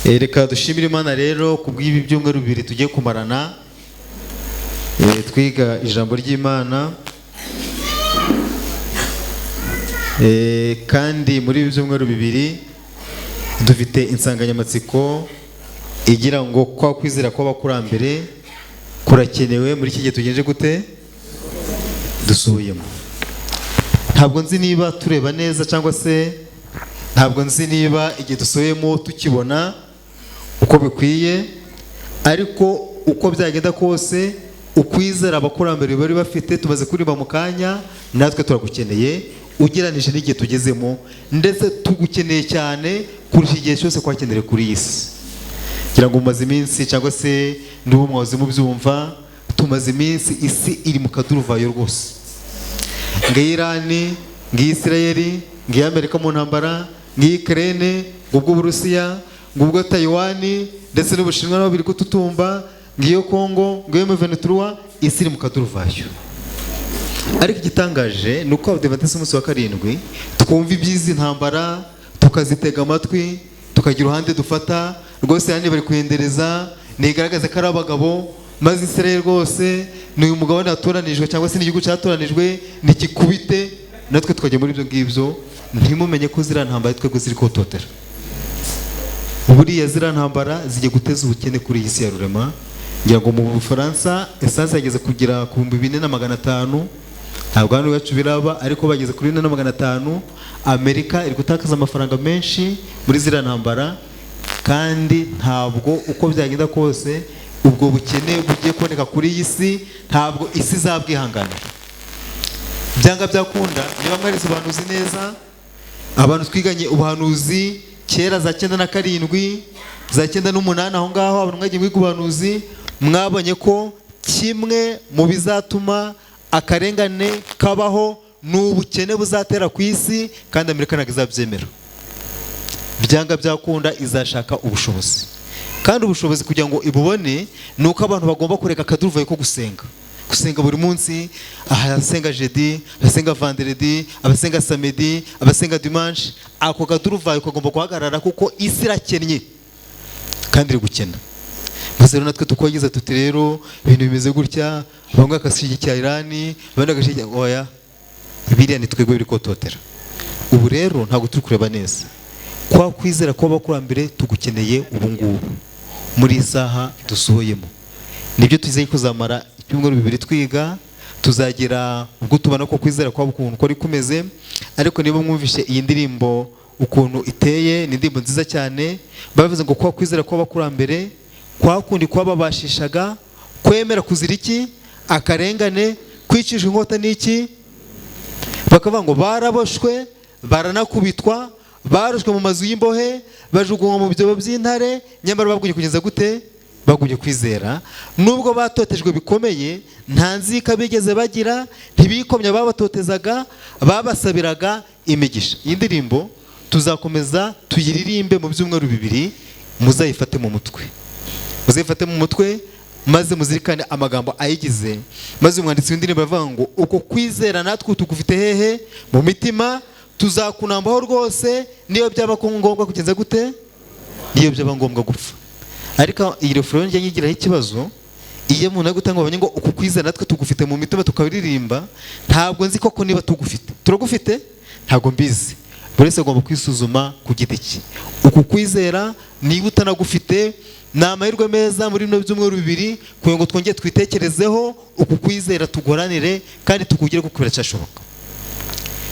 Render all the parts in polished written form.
Reka dushimire Imana rero kubw'ibi byumweru bibiri tugiye kumarana twiga ijambo ry'Imana. Kandi muri ibi byumweru bibiri dufite insanganyamatsiko igira ngo kwa kwizera kw'abakurambere kurakenewe muri iki gihe tugenje gute dusubiyemo. Ntabwo nzi niba tureba neza cyangwa se ntabwo nzi niba igihe dusubiyemo tukibona uko bikwiye, ariko uko byagenda kose ukwizera abakurambere bari bafite tumaze kuririmba mu kanya, natwe turagukeneye ugereranije n'igihe tugezemo, ndetse tugukeneye cyane kurusha igihe cyose kwakenere kuri iyi si. Ngira ngo mumaze iminsi cyangwa se n'ubu mwahoze mubyumva, tumaze iminsi isi iri mu kaduruvayo rwose. Ngiyi Irani, ngiyi Isirayeli, ngiyi Amerika mu ntambara, ngiyi Ukraine, ngubwo Uburusiya, ngubwo Taiwan ndetse n'Ubushinwa nabo biri kututumba, ngiyo Kongo, ngiyo M23, isi iri mu kaduruvayo. Ariko igitangaje ni uko Abadiventisiti umunsi wa karindwi twumva iby'izi ntambara tukazitega amatwi, tukagira uruhande dufata rwose. Yani bari kuyendereza ntigaragaza ko ari abagabo, maze Isirayeli rwose ni uyu mugabane watoranijwe cyangwa se n'igihugu cyatoranijwe ntikikubite, natwe tukajya muri ibyo ngibyo. Ntimumenye ko ziriya ntambara twebwe ziri kototera. Buriya ziriya ntambara zigiye guteza ubukene kuri iyi si ya rurema. Ngira ngo mu Bufaransa esanse yageze kugera ku 4500, ntabwo hano iwacu biraba, ariko bageze kuri 4500. Amerika iri gutakaza amafaranga menshi muri ziriya ntambara, kandi ntabwo uko byagenda kose ubwo bukene bugiye kuboneka kuri iyi si ntabwo isi izabwihanganira. Byanga byakunda, niba mwarize ubuhanuzi neza, abantu twiganye ubuhanuzi kera za 97 za 98, aho ngaho abantu mwagiye mwiga ubuhanuzi, mwabonye ko kimwe mu bizatuma akarengane kabaho ni ubukene buzatera ku isi, kandi Amerika ntabwo izabyemera. Byanga byakunda izashaka ubushobozi, kandi ubushobozi kugira ngo ibubone ni uko abantu bagomba kureka akaduruvayo ko gusenga, gusenga buri munsi. Abasenga jeudi, abasenga vendredi, abasenga samedi, abasenga dimanche, ako kaduruvayo kagomba guhagarara kuko isi irakennye kandi iri gukena. Maze rero natwe tukogeza tuti rero ibintu bimeze gutya, bamwe bagashyigikira Irani, abandi bagashyigikira oya, biriya ni twebwe biri kototera. Ubu rero ntabwo turi kureba neza. Kwa kwizera kw'abakurambere tugukeneye ubu ngubu muri iyi saha dusohoyemo. Nibyo twizeye kuzamara ibyumweru bibiri twiga, tuzagira ubwo tubona ko kwizera kwabo ukuntu kari kumeze. Ariko niba mwumvishe iyi ndirimbo ukuntu iteye, ni indirimbo nziza cyane. Bavuze ngo kwa kwizera kw'abakurambere kwa kundi kwababashishaga kwemera kuzira iki akarengane, kwicishwa inkota n'iki, bakavuga ngo baraboshwe, baranakubitwa, barushwe mu mazu y'imbohe, bajugunywa mu byobo by'intare, nyamara bagumye kugeza gute? Bagumye kwizera. Nubwo batotejwe bikomeye, nta nzika bigeze bagira, ntibikomye ababatotezaga, babasabiraga imigisha. Iyi ndirimbo tuzakomeza tuyiririmbe mu byumweru bibiri, muzayifate mu mutwe, muzayifate mu mutwe maze muzirikane amagambo ayigize. Maze umwanditsi w'indirimbo aravuga ngo uko kwizera natwe tugufite hehe? Mu mitima, tuzakunambaho rwose, niyo byaba ngombwa kugeza gute? Niyo byaba ngombwa gupfa. Ariko iyi refero njye nyigiraho ikibazo, iyo umuntu ari gutanga ubuhamya ngo uku kwizera natwe tugufite mu mitima tukabiririmba, ntabwo nzi koko niba tugufite. Turagufite? Ntabwo mbizi. Buri wese agomba kwisuzuma ku giti cye. Uku kwizera niba utanagufite, ni amahirwe meza muri bino byumweru bibiri kugira ngo twongere twitekerezeho uku kwizera, tugoranire kandi tukugire kuko biracyashoboka.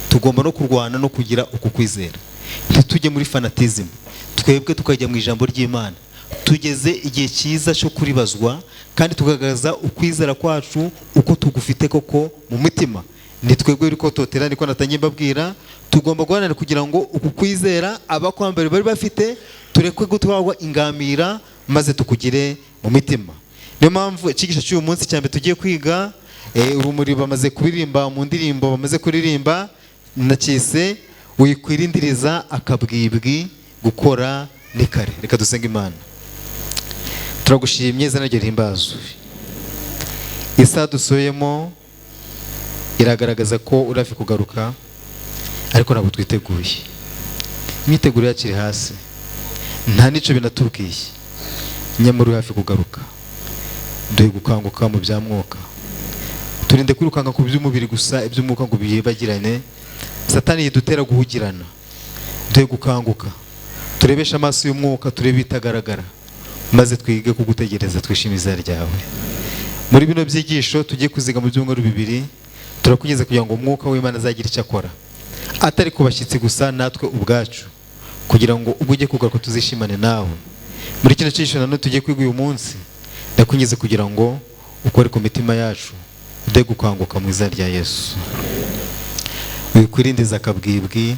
Tugomba no kurwana no kugira uku kwizera, ntitujye muri fanatism, twebwe tukajya mu ijambo ry'Imana. Tugeze igihe cyiza cyo kuribazwa kandi tukagaragaza ukwizera kwacu uko tugufite koko mu mutima. Ni twebwe biri kototera, niko natangiye mbabwira. Tugomba guharanira kugira ngo uku kwizera abakurambere bari bafite tureke gutwarwa ingamira, maze tukugire mu mitima. Niyo mpamvu icyigisho cy'uyu munsi cya mbere tugiye kwiga, urumuri bamaze kuririmba mu ndirimbo bamaze kuririmba, nakise wikwirindiriza akabwibwi, gukora ni kare. Reka dusenge Imana. Turagushimye, izina ryawe rihimbazwe. Isaha dusoyemo iragaragaza ko uri hafi kugaruka, ariko ntabwo twiteguye. Imyiteguro yacu iri hasi. Nta n'icyo binatubwiye, nyamara uri hafi kugaruka. Duhe gukanguka mu bya mwuka, turinde kwirukanka ku by'umubiri gusa, iby'umwuka ngo byibagirane. Satani yidutera guhugirana. Duhe gukanguka, turebeshe amaso y'umwuka, turebe ibitagaragara, maze twige kugutegereza, twishime izina ryawe. Muri bino byigisho tugiye kuziga mu byumweru 2, turakugeza kugira ngo umwuka w'Imana azagire icyo akora, atari ku bashyitsi gusa, natwe ubwacu, kugira ngo ubwo ugiye kugaruka tuzishimane nawe. Muri kino cyigisho nanone tugiye kwiga uyu munsi, ndakwinginze kugira ngo ukore ku mitima yacu, ude gukanguka mu izina rya Yesu. Wikwirindiza akabwibwi,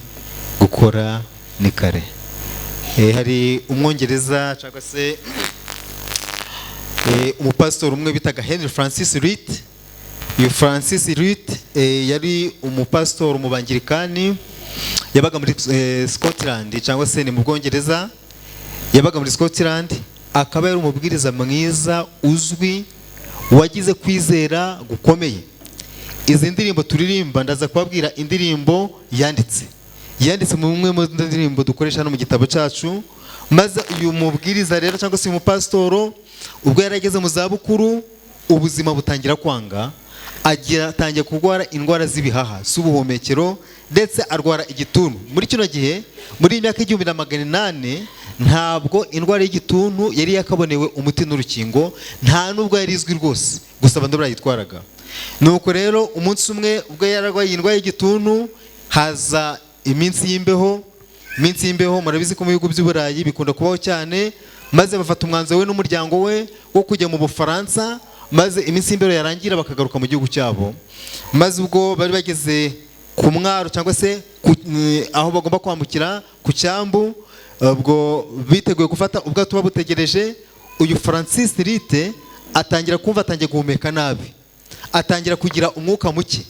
gukora ni kare. Hari umwongereza cyangwa se umupasitori umwe bitaga Henry Francis Lyte. Uyu Francis Lyte yari umupasitori umubangirikani, yabaga muri Scotland cyangwa se ni mu Bwongereza. Yabaga muri Scotland, akaba yari umubwiriza mwiza uzwi, wagize kwizera gukomeye. Izi ndirimbo turirimba, ndaza kubabwira indirimbo yanditse mu mwe mu ndirimbo dukoresha hano mu gitabo cyacu. Maze uyu mubwiriza rero cyangwa se uyu mupasitoro, ubwo yari ageze mu zabukuru, ubuzima butangira kwanga, atangiye kurwara indwara z'ibihaha z'ubuhumekero, ndetse arwara igituntu. Muri kino gihe, muri iyi myaka 1800, ntabwo indwara y'igituntu yari yakabonewe umuti n'urukingo, nta nubwo yari izwi rwose, gusa abantu barayitwaraga. Nuko rero umunsi umwe ubwo yararwaye indwara y'igituntu, haza iminsi y'imbeho. Iminsi y'imbeho murabizi ko mu bihugu by'Uburayi bikunda kubaho cyane. Maze bafata umwanzuro we n'umuryango we wo kujya mu Bufaransa, maze iminsi y'imbeho yarangira bakagaruka mu gihugu cyabo. Maze ubwo bari bageze ku mwaro cyangwa se aho bagomba kwambukira ku cyambu, ubwo biteguye gufata ubwato babutegereje, uyu Francis Lyte atangira kumva atangiye guhumeka nabi, atangira kugira umwuka muke,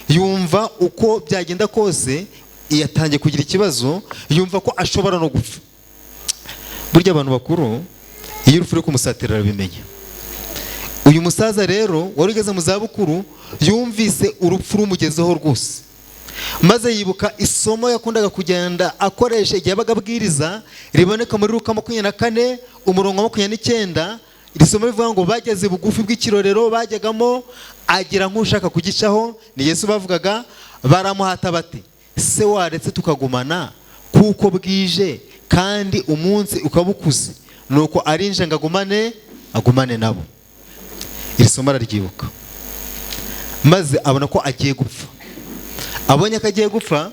yumva uko byagenda kose yatangiye kugira ikibazo, yumva ko ashobora no gupfa. Burya abantu bakuru iyo urupfu ruri kumusatira arabimenya. Uyu musaza rero wari ugeze mu zabukuru yumvise urupfu rumugezeho rwose, maze yibuka isomo yakundaga kugenda akoresha igihe yabaga abwiriza, riboneka muri Luka 24 umurongo wa 29. Iri somo rivuga ngo bageze bugufi bw'ikirorero bajyagamo, agira nk'ushaka kugicaho, ni Yesu bavugaga, baramuhata bati se waretse tukagumana kuko bwije kandi umunsi ukaba ukuze. Nuko arinje ngo agumane nabo. Iri somo araryibuka, maze abona ko agiye gupfa. Abonye ko agiye gupfa,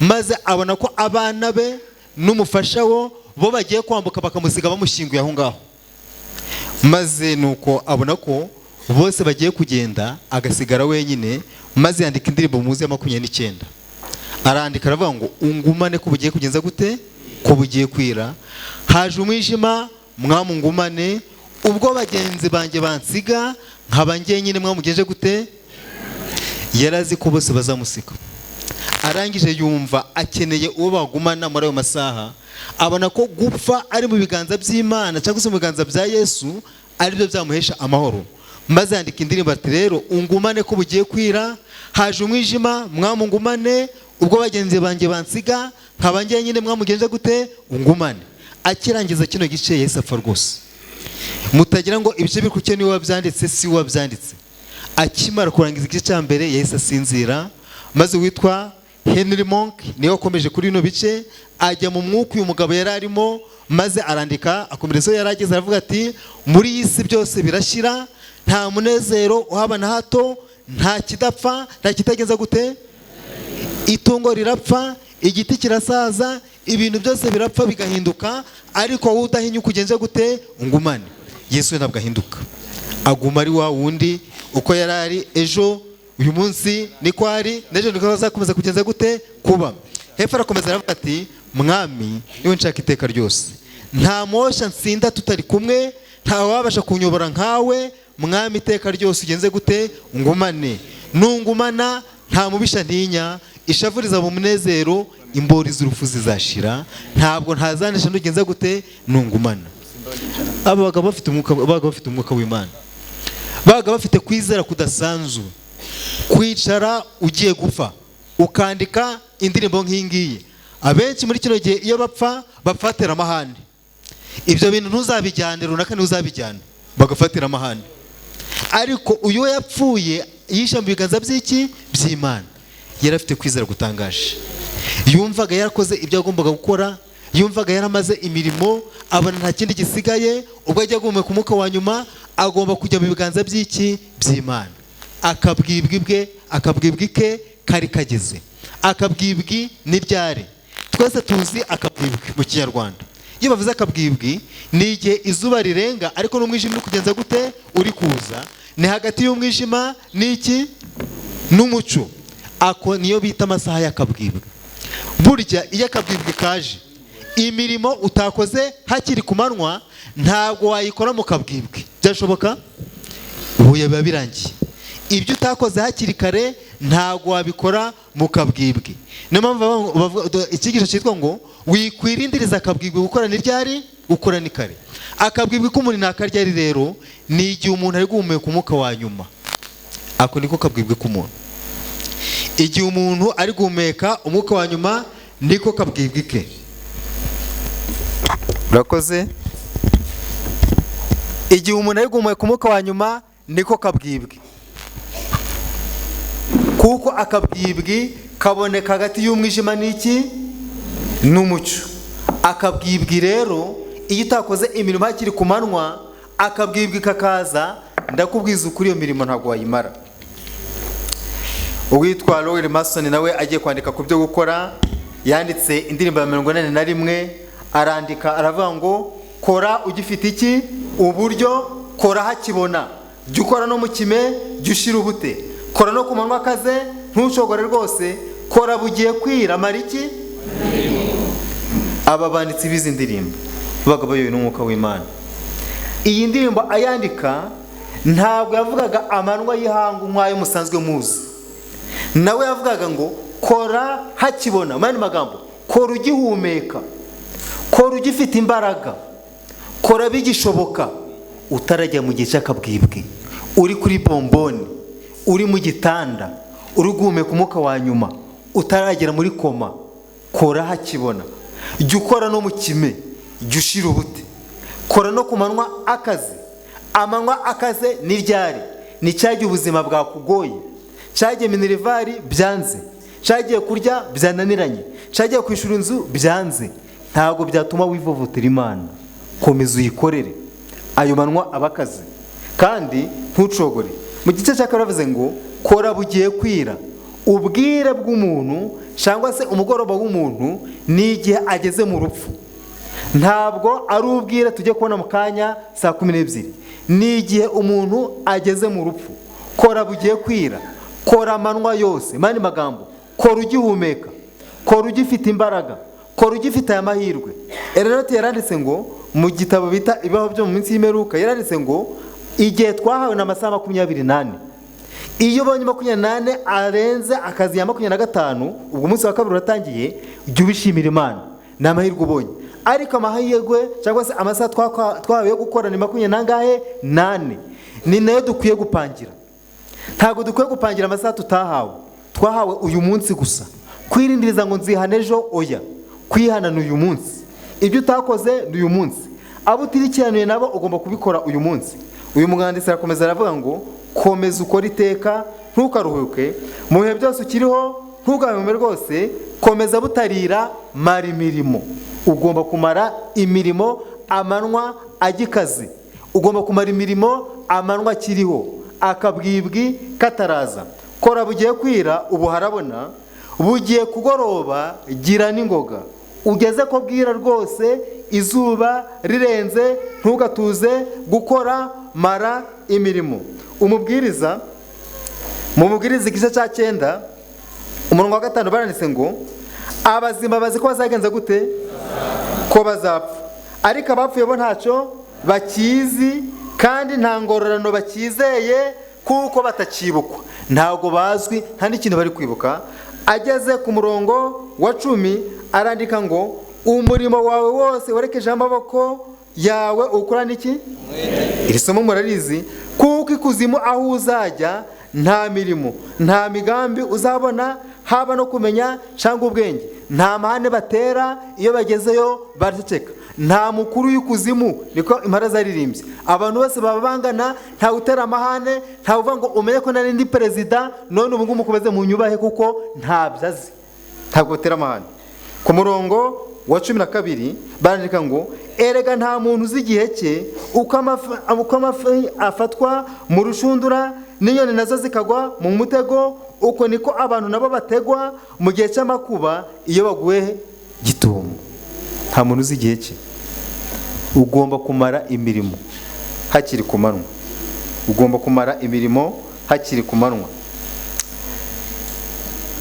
maze abona ko abana be n'umufasha wo bo bagiye kwambuka bakamusiga bamushyinguye aho ngaho. Maze nuko abona ko bose bagiye kugenda, agasigara wenyine, maze yandika indirimbo muzi ya 29. Arandika aravuga ngo ungumane ko bugiye kugenza gute, ko bugiye kwira, haje umwijima mwamungumane, ubwo bagenzi banjye bansiga nkaba njyenyine mwamugenje gute. Yarazi ko bose bazamusika. Arangije yumva akeneye uwo bagumana muri ayo masaha, abona ko gupfa ari mu biganza by'Imana cyangwa se mu biganza bya Yesu aribyo byamuhesha amahoro. Maze yandika indirimbo ati rero ungumane ko bugiye kwira, haje umwijima mwamungumane, ubwo bagenzi banjye bansiga nkaba njyenyine mwamugenje gute, ungumane. Akirangiza kino gice Yesu apfa rwose. Mutagira ngo ibice biri kucyo niwe wabyanditse, si we wabyanditse. Akimara kurangiza igice cya mbere yahise asinzira, maze witwa Henry Monk niwe wakomeje kuri bino bice, ajya mu mwuka uyu mugabo yari arimo, maze arandika akomereza aho yari ageze, aravuga ati muri iyi si byose birashira, nta munezero uhaba na hato, nta kidapfa, nta kitagenza gute, itungo rirapfa, igiti kirasaza, ibintu byose birapfa bigahinduka, ariko wowe udahinyuka ugenze gute, ungumane. Yesu ntabwo ahinduka, aguma ari wa wundi uko yari ari ejo, uyu munsi niko ari, n'ejo niko azakomeza kugenza gute kuba. Hepfo arakomeza aravuga ati mwami niwe nshaka iteka ryose, nta mosha nsinda tutari kumwe, nta wabasha kunyobora nkawe, mwami iteka ryose ugenze gute, ungumane. Nungumana nta mubisha ntinya, ishavuriza mu munezero, imbori z'urupfu zizashira, ntabwo ntazanisha nugenza gute, nungumana. Aba bagabo bafite umwuka, babaga bafite umwuka w'Imana, babaga bafite kwizera kudasanzwe. Kwicara ugiye gupfa ukandika indirimbo nk'iyi ngiyi. Abenshi muri kino gihe iyo bapfa bapfatera amahane. Ibyo bintu ntuzabijyane, runaka ntuzabijyane, bagafatira amahane. Ariko uyu we yapfuye yishe mu biganza by'iki? By'Imana. Yari afite kwizera gutangaje, yumvaga yarakoze ibyo yagombaga gukora, yumvaga yaramaze imirimo, abona nta kindi gisigaye. Ubwo ajya guhumeka umwuka wa nyuma, agomba kujya mu biganza by'iki? By'Imana. Akabwibwi bwe, akabwibwi ke kari kageze. Akabwibwi ni ryari? Twese tuzi akabwibwi mu Kinyarwanda. Iyo bavuze akabwibwi ni igihe izuba rirenga ariko n'umwijima uri kugenza gute? Uri kuza. Ni hagati y'umwijima n'iki? N'umucyo. Ako niyo bita amasaha y'akabwibwi. Burya iyo akabwibwi kaje, imirimo utakoze hakiri ku manywa ntabwo wayikora mu kabwibwi. Byashoboka? Ubu biba birangiye. Ibyo utakoze hakiri kare ntabwo wabikora mu kabwibwi. Niyo mpamvu icyigisho cyitwa ngo wikwirindiriza akabwibwi gukora ni ryari? Gukora ni kare. Akabwibwi k'umuntu ni akaryari rero? Ni igihe umuntu ari guhumeka umwuka wa nyuma. Ako niko kabwibwi k'umuntu. Igihe umuntu ari guhumeka umwuka wa nyuma niko kabwibwi ke. Urakoze. Igihe umuntu ari guhumeka umwuka wa nyuma niko kabwibwi, kuko akabwibwi kaboneka hagati y'umwijima n'iki? N'umucyo. Akabwibwi rero iyo utakoze imirimo hakiri ku manywa, akabwibwi kakaza, ndakubwiza ukuri iyo mirimo ntabwo wayimara. Uwitwa Lowell Mason nawe agiye kwandika ku byo gukora, yanditse indirimbo ya 81, arandika aravuga ngo kora ugifite iki? Uburyo. Kora hakibona, jya ukora no mu kime, jya ushira ubute, kora no ku manywa akaze, ntushogore rwose, kora bugiye kwira, mara iki? Aba banditsi b'izi ndirimbo babaga bayobowe n'umwuka w'Imana. Iyi ndirimbo ayandika ntabwo yavugaga amanywa y'ihangu nk'ayo musanzwe muzi. Nawe yavugaga ngo kora hakibona, mu yandi magambo kora ugihumeka, kora ugifite imbaraga, kora bigishoboka, utarajya mu gihe cy'akabwibwi, uri kuri bomboni, uri mu gitanda, uri guhumeka umwuka wa nyuma, utaragera muri koma, kora hakibona. Jya ukora no mu kime, jya ushira ubute, kora no ku manywa akaze. Amanywa akaze ni ryari? Ni cyagihe ubuzima bwakugoye, cyagiye minerivari byanze, cyagiye kurya byananiranye, cyagiye kwishyura inzu byanze. Ntabwo byatuma wivovotera Imana. Komeza uyikorere ayo manywa abakaze, kandi ntucogore. Mu gice cya kabiri bavuze ngo kora bugiye kwira. Ubwire bw'umuntu cyangwa se umugoroba w'umuntu ni igihe ageze mu rupfu. Ntabwo ari ubwire tujye kubona mu kanya saa 12, ni igihe umuntu ageze mu rupfu. Kora bugiye kwira, kora amanywa yose. Mani magambo, kora ugihumeka, kora ugifite imbaraga, kora ugifite aya mahirwe. Ereroti yaranditse ngo mu gitabo bita Ibibaho byo mu minsi y'imperuka, yaranditse ngo igihe twahawe n'amasaha 24, iyo ubonye 24 arenze akazi ya 25, ubwo umunsi wa kabiri uratangiye, jya ubishimira Imana, ni amahirwe ubonye. Ariko amahirwe cyangwa se amasaha twahawe yo gukora ni 24, ni nayo dukwiye gupangira. Ntabwo dukwiye gupangira amasaha tutahawe, twahawe uyu munsi gusa. Kwirindiriza ngo nzihane ejo, oya. Kwihana ni uyu munsi, ibyo utakoze ni uyu munsi, abo utirikiranuye nabo ugomba kubikora uyu munsi. Uyu mwanditsi arakomeza aravuga ngo komeza ukore iteka, ntukaruhuke mu bihe byose ukiriho, ntugahweme rwose, komeza butarira, mara imirimo. Ugomba kumara imirimo amanywa agikaze, ugomba kumara imirimo amanywa akiriho, akabwibwi kataraza. Kora bugiye kwira, ubu harabona, bugiye kugoroba, gira n'ingoga. Ugeze ko bwira rwose, izuba rirenze, ntugatuze gukora, mara imirimo. Umubwiriza mu Mubwiriza igice cya 9 umurongo wa 5 baranditse ngo abazima bazi ko bazagenza gute? Ko bazapfa. Ariko abapfuye bo ntacyo bakizi, kandi nta ngororano bakizeye, kuko batakibukwa. Ntabwo bazwi, nta n'ikintu bari kwibuka. Ageze ku murongo wa 10 arandika ngo umurimo wawe wose werekeje amaboko yawe ukora niki? Iri somo murarizi. Kuko ikuzimu aho uzajya nta mirimo, nta migambi uzabona, haba no kumenya cyangwa ubwenge. Nta mahane batera, iyo bagezeyo baraceceka. Nta mukuru y'ikuzimu, niko impara zaririmbye. Abantu bose baba bangana, ntawe utera amahane, ntawe uvuga ngo umenye ko nari ndi perezida none ubu ngubu mukomeze munyubahe, kuko ntabyo azi. Ntabwo batera amahane. Ku murongo wa 12 barandika ngo: "Erega nta muntu uzi igihe cye, uko amafi afatwa mu rushundura n'inyoni nazo zikagwa mu mutego, uko niko abantu nabo bategwa mu gihe cy'amakuba iyo baguwe gitumo." Nta muntu uzi igihe cye. Ugomba kumara imirimo hakiri ku manywa. Ugomba kumara imirimo hakiri ku manywa.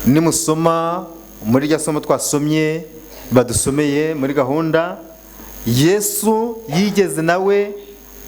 Nimusoma muri rya somo twasomye, badusomeye muri gahunda, Yesu yigeze nawe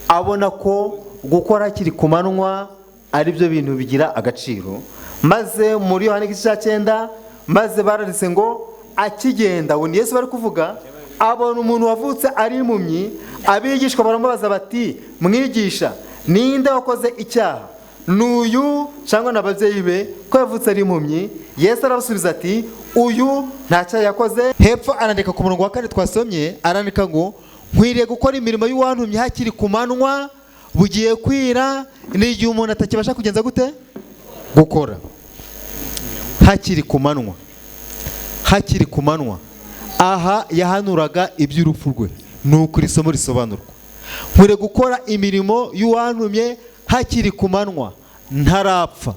abona ko gukora hakiri ku manywa ari byo bintu bigira agaciro. Maze muri Yohana igice cya 9, maze baranditse ngo akigenda, ubu ni Yesu bari kuvuga, abona umuntu wavutse ari impumyi. Abigishwa baramubaza bati: "Mwigisha, ninde wakoze icyaha, n'uyu cyangwa n'ababyeyi be, ko yavutse ari impumyi?" Yesu arabasubiza ati: "Uyu nta cyaha yakoze." Hepfo arandika ku murongo wa 4 twasomye, arandika ngo: "Nkwiriye gukora imirimo y'uwantumye hakiri ku manywa, bugiye kwira, ni igihe umuntu atakibasha kugenza gute? Gukora." Hakiri ku manywa, hakiri ku manywa. Aha yahanuraga iby'urupfu rwe, ni uko iri somo risobanurwa. Nkwiriye gukora imirimo y'uwantumye hakiri ku manywa, ntarapfa.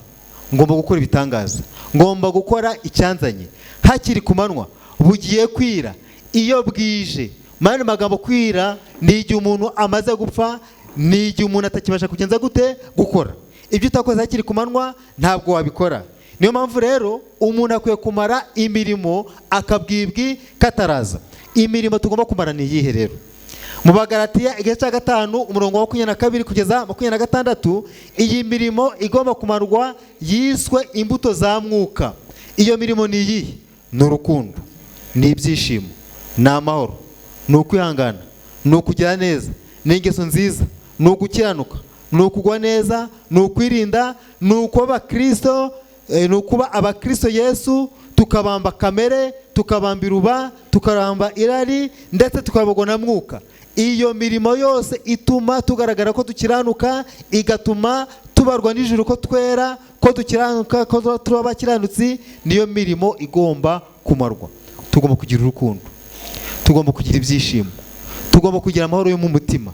Ngomba gukora ibitangaza, ngomba gukora icyanzanye hakiri ku manywa, bugiye kwira. Iyo bwije, mu yandi magambo, kwira ni igihe umuntu amaze gupfa, ni igihe umuntu atakibasha kugenza gute? Gukora. Ibyo utakoze hakiri ku manywa ntabwo wabikora. Niyo mpamvu rero umuntu akwiye kumara imirimo akabwibwi kataraza. Imirimo tugomba kumara ni iyihe rero? Mu Bagalatiya igice cya 5, umurongo wa 22 kugeza 26, iyi mirimo igomba kumarwa yiswe imbuto za Mwuka. Iyo mirimo ni iyihe? Ni urukundo, ni ibyishimo, ni amahoro, ni ukwihangana, ni ukugira neza, ni ingeso nziza, ni ugukiranuka, ni ukugwa neza, ni ukwirinda, ni ukuba abakristo, ni ukuba abakristo Yesu, tukabamba kamere, tukabamba iruba, tukaramba irari, ndetse tukabogwa na Mwuka. Iyo mirimo yose ituma tugaragara ko dukiranuka, igatuma tubarwa n'ijuru ko twera, ko dukiranuka, ko tuba abakiranutsi, niyo mirimo igomba kumarwa. Tugomba kugira urukundo, tugomba kugira ibyishimo, tugomba kugira amahoro yo mu mutima,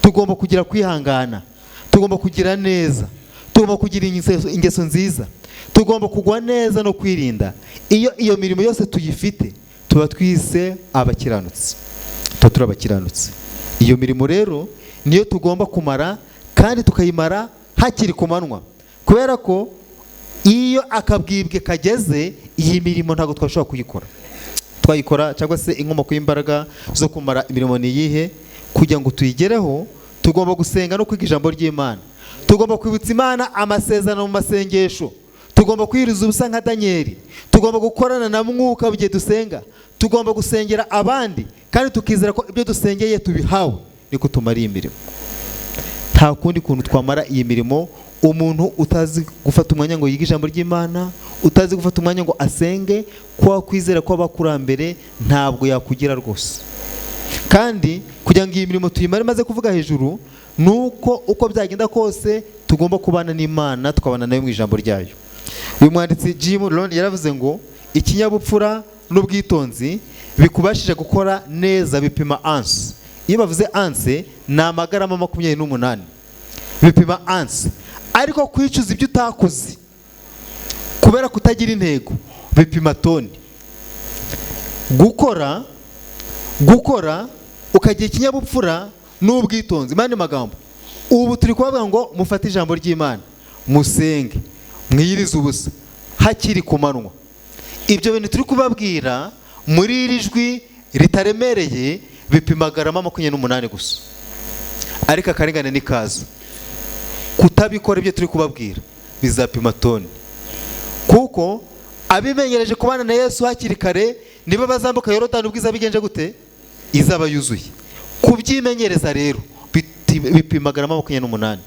tugomba kugira kwihangana, tugomba kugira neza, tugomba kugira ingeso nziza, tugomba kugwa neza no kwirinda. Iyo iyo mirimo yose tuyifite, tuba twise abakiranutsi, tuba turi abakiranutsi. Iyo mirimo rero niyo tugomba kumara, kandi tukayimara hakiri ku manywa, kubera ko iyo akabwibwe kageze, iyi mirimo ntabwo twashobora kuyikora. Twayikora cyangwa se inkomoko y'imbaraga zo kumara imirimo ni iyihe? Kugira ngo tuyigereho, tugomba gusenga no kwiga ijambo ry'Imana. Tugomba kwibutsa Imana amasezerano mu masengesho. Tugomba kwiriza ubusa nka Daniel. Tugomba gukorana na Mwuka mu gihe dusenga. Tugomba gusengera abandi kandi tukizera ko ibyo dusengeye tubihawe. Niko tumara iyi mirimo. Nta kundi kuntu twamara iyi mirimo. Umuntu utazi gufata umwanya ngo yige ijambo ry'Imana, utazi gufata umwanya ngo asenge, kwa kwizera kw'abakurambere ntabwo yakugira rwose. Kandi kugira ngo iyi mirimo tuyimare maze kuvuga hejuru, nuko uko byagenda kose tugomba kubana n'Imana, tukabana nayo mu ijambo ryayo. Uyu mwanditsi Jim Rohn yaravuze ngo ikinyabupfura n'ubwitonzi bikubashije gukora neza bipima ounce. Iyo bavuze ounce ni amagarama 28, bipima ounce. Ariko kwicuza ibyo utakoze kubera kutagira intego bipima toni. Gukora ukagira ikinyabupfura n'ubwitonzi. Mandi magambo, ubu turi kubavuga ngo mufate ijambo ry'Imana, musenge, mwiyirize ubusa hakiri ku manywa. Ibyo bintu turi kubabwira muri iri jwi ritaremereye bipima garama 28 gusa. Ariko akarengane ni kaza, kutabikora ibyo turi kubabwira bizapima toni. Kuko abimenyereje kubana na Yesu hakiri kare nibo bazambuka Yorodani ubwiza bigenje gute? Izaba yuzuye. Kubyimenyereza rero bipima garama 28.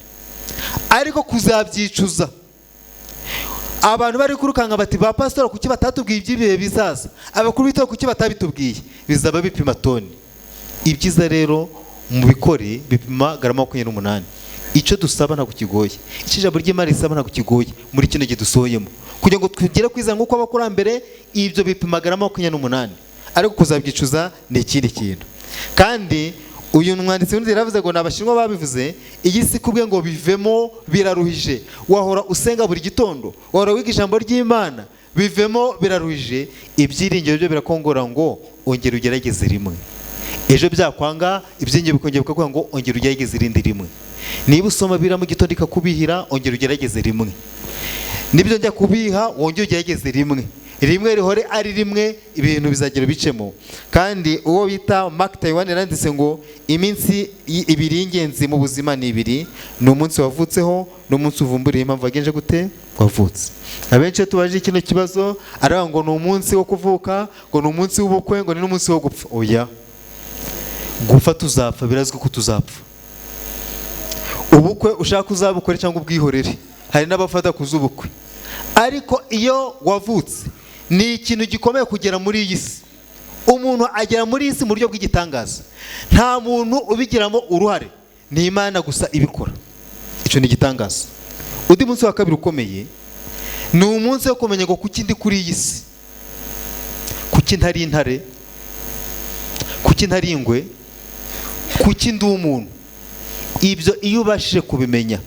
Ariko kuzabyicuza, abantu bari kurukanga bati ba pastor kuki batatubwiye iby'ibihe bizaza, abakuru b'itorero kuki batabitubwiye, bizaba bipima toni. Ibyiza rero mu bikore bipima garama 28. Icyo dusaba ntabwo kigoye, icyo ijambo ry'Imana risaba ntabwo kigoye muri kino gihe dusohoyemo, kugira ngo tugere kwizera nk'uko abakurambere. Ibyo bipima garama 28, ariko kuzabyicuza ni ikindi kintu. Kandi uyu mwanditsi w'undi yaravuze ngo ni Abashinwa babivuze, iyi si kubwe ngo bivemo biraruhije. Wahora usenga buri gitondo, wahora wiga ijambo ry'Imana, bivemo biraruhije. Ibyiringiro byo birakongora ngo ongera ugerageze rimwe, ejo byakwanga ibyiringiro bikongera bikakuha ngo ongera ugerageze irindi rimwe. Niba usoma bira mu gitondo ikakubihira, ongera ugerageze rimwe. Nibyo njya kubiha, wongere ugerageze rimwe, rimwe rihore ari rimwe, ibintu bizagera bicemo. Kandi uwo bita Mark Taiwan yaranditse ngo iminsi ibiri y'ingenzi mu buzima ni ibiri, ni umunsi wavutseho n'umunsi uvumburiye impamvu wagenje gute wavutse. Abenshi iyo tubajije kino kibazo aravuga ngo ni umunsi wo kuvuka, ngo ni umunsi w'ubukwe, ngo ni n'umunsi wo gupfa. Oya, gupfa tuzapfa, birazwi ko tuzapfa. Ubukwe ushaka uzabukore cyangwa ubwihorere, hari n'abafata kuzubukwe. Ariko iyo wavutse ni ikintu gikomeye kugera muri iyi si. Umuntu agera muri iyi si mu buryo bw'igitangaza, nta muntu ubigiramo uruhare, ni Imana gusa ibikora. Icyo ni igitangaza. Undi munsi wa kabiri ukomeye ni umunsi wo kumenya ngo kuki ndi kuri iyi si, kuki ntari intare, kuki ntari ingwe, kuki ndi umuntu. Ibyo iyo ubashije kubimenya,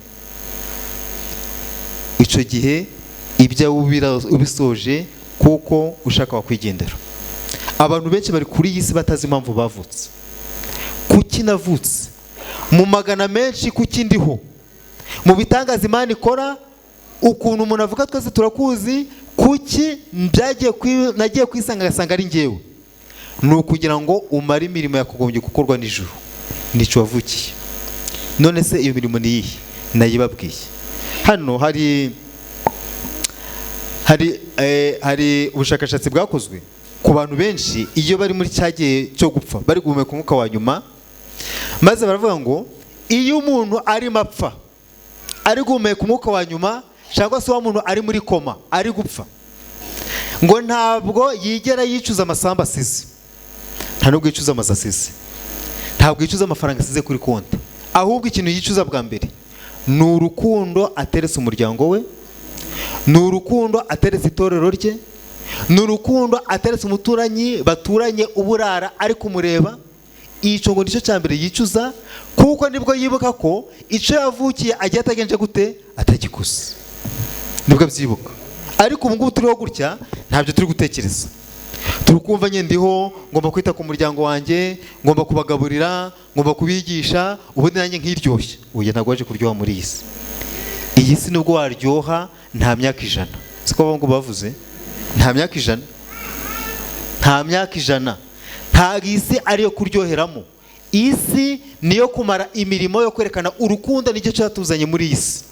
icyo gihe ibyo ubisoje, kuko ushaka wakwigendera. Abantu benshi bari kuri iyi si batazi impamvu bavutse. Kuki navutse? Mu magana menshi kuki ndiho? Mu bitangaza Imana ikora, ukuntu umuntu avuga twese turakuzi, kuki byagiye nagiye kwisanga agasanga ari njyewe? Ni ukugira ngo umare imirimo yakugombye gukorwa nijoro, nicyo wavukiye. None se iyo mirimo ni iyihe? Nayibabwiye. Hano hari ubushakashatsi bwakozwe ku bantu benshi iyo bari muri cya gihe cyo gupfa, bari guhumeka umwuka wa nyuma, maze baravuga ngo iyo umuntu arimo apfa, ari guhumeka umwuka wa nyuma, cyangwa se wa muntu ari muri koma ari gupfa, ngo ntabwo yigera yicuza amasambu asize, nta nubwo yicuza amazu asize, ntabwo yicuza amafaranga asize kuri konti, ahubwo ikintu yicuza bwa mbere ni urukundo ateretse umuryango we, ni urukundo ateretse itorero rye, ni urukundo ateretse umuturanyi baturanye uburara ari kumureba. Icyo ngo nicyo cya mbere yicuza, kuko nibwo yibuka ko icyo yavukiye agiye atagenje gute, atagikuze, nibwo abyibuka. Ariko ubu ngubu turiho gutya ntabyo turi gutekereza, turi kumva nyine ndiho, ngomba kwita ku muryango wanjye, ngomba kubagaburira, ngomba kubigisha, ubundi nanjye nkiryoshye. Oya, ntabwo waje kuryoha muri iyi si. Iyi si nubwo waryoha nta myaka 100, siko ngo bavuze, nta myaka 100, nta myaka 100. Ntabwo isi ariyo kuryoheramo, isi niyo kumara imirimo yo kwerekana urukundo, nicyo cyatuzanye muri iyi si.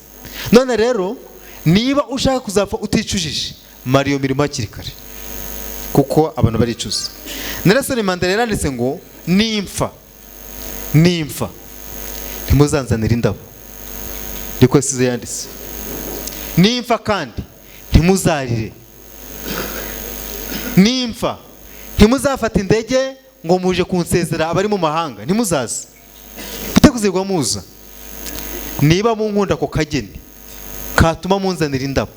None rero niba ushaka kuzapfa uticujije, mara iyo mirimo hakiri kare, kuko abantu baricuza. Nelson Mandela yaranditse ngo nimfa nimfa ntimuzanzanire indabo, niko yasize yanditse. Nimfa kandi ntimuzarire, nimfa ntimuzafata indege ngo muje kunsezera abari mu mahanga, ntimuzaze bitekuzirwa muza. Niba munkunda ako kageni katuma munzanira indabo,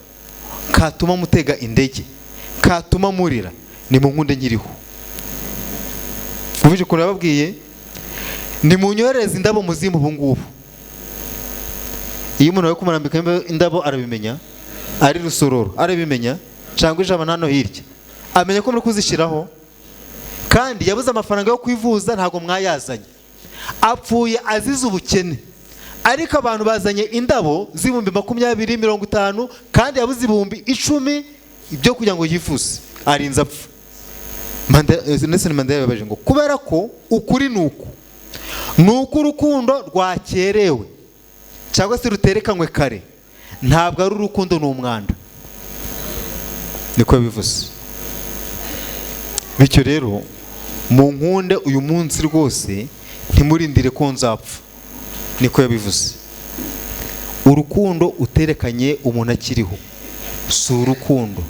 katuma mutega indege, katuma murira, ni munkunde nkiriho. Muvije ukuntu yababwiye, nimunyoherereze indabo muzimu ubu ngubu. Iyo umuntu ari kumurambika indabo arabimenya, ari Rusororo arabimenya, cyangwa ijabana hano hirya amenya ko muri kuzishyiraho. Kandi yabuze amafaranga yo kwivuza, ntabwo mwayazanye, apfuye azize ubukene, ariko abantu bazanye indabo z'ibihumbi 20, 50, kandi yabuze ibihumbi 10 byo kugira ngo yivuze, arinze apfa. Nelson Mandela yabaje ngo kubera ko ukuri nuko nuko urukundo rwakerewe cyangwa se ruterekanywe kare, ntabwo ari urukundo, ni umwanda, niko bivuze. Bityo rero mu nkunde uyu munsi rwose, ntimurindire ko nzapfa, niko yabivuze. Urukundo uterekanye umuntu akiriho si urukundo,